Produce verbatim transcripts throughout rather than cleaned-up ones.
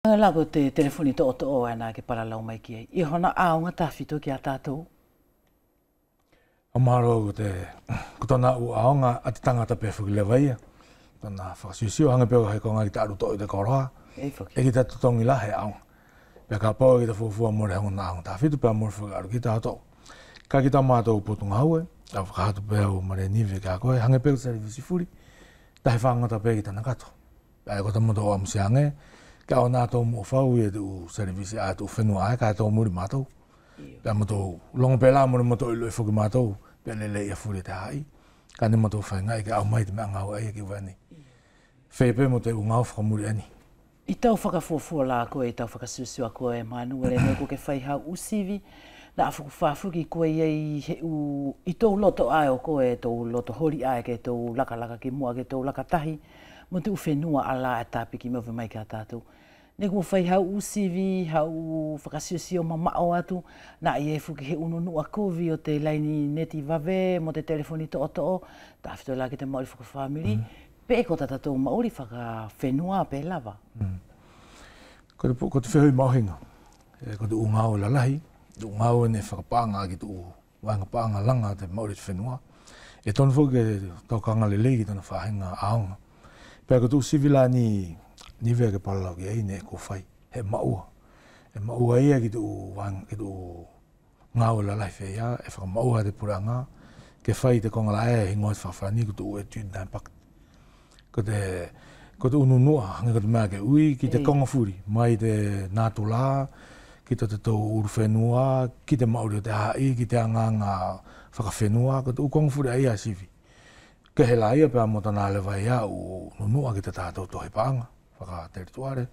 Hala ko te telefoni toʻotoʻo ʻaena ke palalau mai ki ai. ʻI hona ʻaoga tafito kia tatou. ʻE mahalo ko te, ko tona ʻu ʻaoga ʻa te tagata pe foki leva ia. Tona fakasiosio hage pe ko he koga ki ta alu toʻo ʻi te koloa. ʻEi foki. ʻE ki ta totogi la he ʻaoga. Pea kapau ʻe ki ta fuafua mole hagona ʻaoga tafito pea mole foki alu ki ta toʻo. Kaʻe ki tamatou potu gaue, ʻe au fakaha atu pe au Malenive kia koe, hage pe ko te selevisi fuli, tahi fagota pe ki tana kato. Pea ko tamatou ʻamusia age, kaʻe ʻaua natou muʻa fau ia te ʻu selevisi ʻa te ʻu fenua ʻae, kaʻe tou muli matou. Io. Pea matou logo pe la mole matou iloʻi foki matou, pe lelei ia fuli te hahaʻi. Kaʻe neʻe matou faigaʻi ke ʻaumai te meʻa gaue ʻaia ki ʻUvea nei. Io. Feia pe mo te ʻu gaue fakamuli ʻaeni. ʻI tau fakafuafua la koe, ʻi tau fakasiosio a koe Manuele, neʻe kua ke fai hau ʻu sivi, naʻa fakafā foki koe ʻi ai he ʻu, ʻi tou loto ʻae ʻo koe, tou loto holi ʻae ke tou lakalaka ki muʻa, ke tou laka tahi mo te ʻu fenua ʻaia ʻe tapiki mai ʻo ʻave mai kia tatou. Neʻe kua fai hau ʻu sivi, hau fakasiosio mamaʻo atu, naʻa ʻi ai foki he ʻu nunuʻa kovi ʻo te laini neti vave mo te telefoni toʻotoʻo, tafito la ki te maʻuli fakafamili. Mm. Pe ko tatatou maʻuli fakafenua pe lava. Mm. Ko te pu-, ko te fehuʻi maʻuhiga. ʻE, ko te ʻu gaue lalahi, te ʻu gaue neʻe fakapaʻaga ki te ʻu vaega paʻaga laga te maʻuli te fenua. ʻE tonu foki ke tau kaga lelei ki tana faʻahiga ʻaoga. Pea ko te ʻu sivi la Nive ke palalau ki ai neʻe kua fai. He maʻua. He maʻua ia ki te ʻu vaega, ki te ʻu gaue lalahi feia, ʻe fakamaʻua e te puleʻaga, ke fai te koga la ʻe higoa ʻi te fakafalani ko te ʻu étude d'impact. Ko te, ko te ʻu nunuʻa, hage ko te meʻa ke ui, ki te koga fuli, mai te natula, ki tatatou ulufenua, ki te maʻuli ʻo te hahaʻi, ki te agaaga fakafenua, ko te ʻu koga fuli ʻaia ʻa sivi. Kehe la ia pea mo tana leva ia ʻu nunuʻa ki tatatou tohi paʻaga fakaterituale,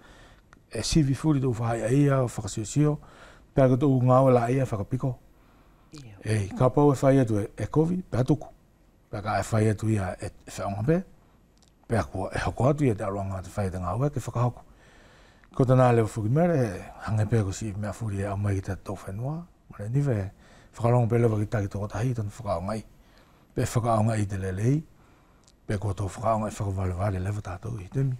ʻe sivi fuli te ʻu faʻahi ʻaia fakasiosio, pea ko te ʻu gaue la ia fakapiko. Io. ʻEi, kapau ʻe fai atu ʻe, ʻe kovi, pea tuku. Pea kaʻe fai atu ia ʻe, ʻe feʻauga pe, pea kua ʻe hoko atu ia te ʻaluʻaga ʻo te fai ʻo te gaue ke fakahoko. Ko tana leva foki Mele, hage pe ko siʻi meʻa fuli ʻe ʻaumai ki tatatou fenua, Malenive, fakalogo pe leva ki taki tokotahi tana fakaʻaogaʻi. Pe fakaʻaogaʻi ʻi te lelei, pe ko tou fakaʻaogaʻi fakavalevale leva tatou ʻi te temi.